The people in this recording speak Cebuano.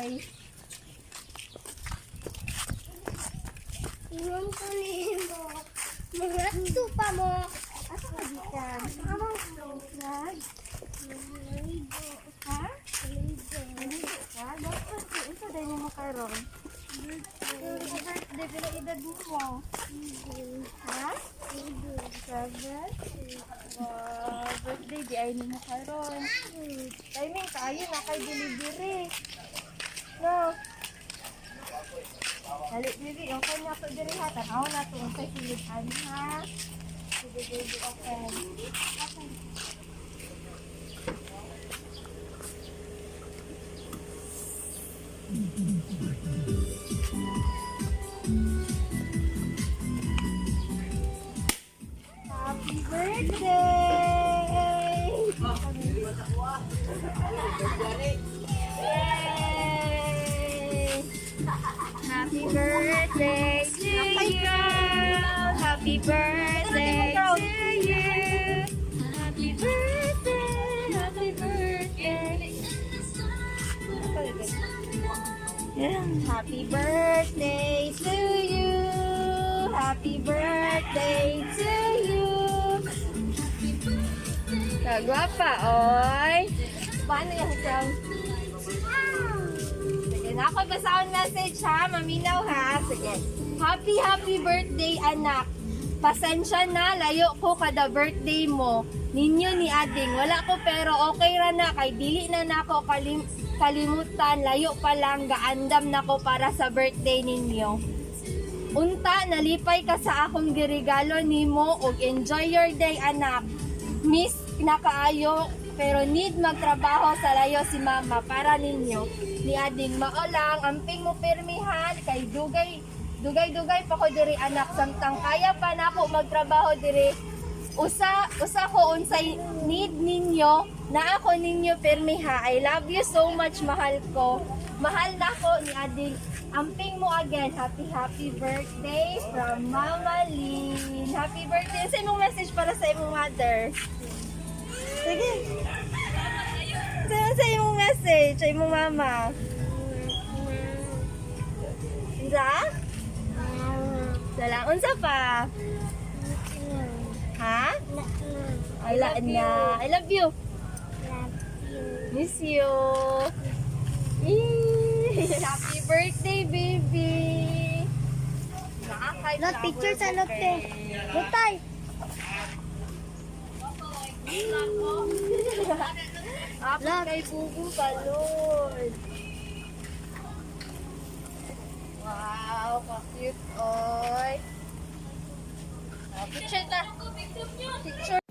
Bye. Ingon ko nimo. Mga tupa mo. Asa ka gikan? Amang Nag? Maligo. Ha? Maligo. Maligo ka? Dapat unsa day mo karon? Birthday, pila edad mo? Ha? 7? Wow, birthday di ay nimo karon. Timing kaayo na kay delivery. No. Dali, baby, okay na to diri ha. Tanaw na to unsay silid ani ha. Sige, baby, okay. Okay. Happy birthday! Yay! Happy birthday to you. Happy birthday to you. Happy birthday, happy birthday. Happy birthday to you. Happy birthday to you. Kagwapa, oy. Paano yung crown? Sige, na ako basahon message ha, maminaw ha. Sige. Happy, happy birthday, anak. Pasensya na, layo ko kada birthday mo. Ninyo ni Ading. Wala ko pero okay ra na kay dili na nako kalimutan. Layo pa lang gaandam nako para sa birthday ninyo. Unta, nalipay ka sa akong girigalo nimo og enjoy your day, anak. Miss na kaayo pero need magtrabaho sa layo si mama para ninyo. Ni Ading, mao lang amping mo pirmihan kay dugay dugay dugay pa ko diri, anak, samtang kaya pa nako magtrabaho diri. Usa usa ko unsay need ninyo na ako ninyo pirmi ha. I love you so much, mahal ko. Mahal na ko ni Ading. Amping mo again. Happy, happy birthday from Mama Lynn. Happy birthday. Sa imong message para sa imong mother. Sige. Sa imong message sa imong mama. Unsa? Sala, unsa pa? Ha? Wala na. I love you. Miss you. Yee! Happy birthday, baby. Nakakay Lot, picture sa lot eh. Lutay. Happy Lot. kay Bubu Balon. Wow, ka-cute, oy. Ah, picture ta. Picture.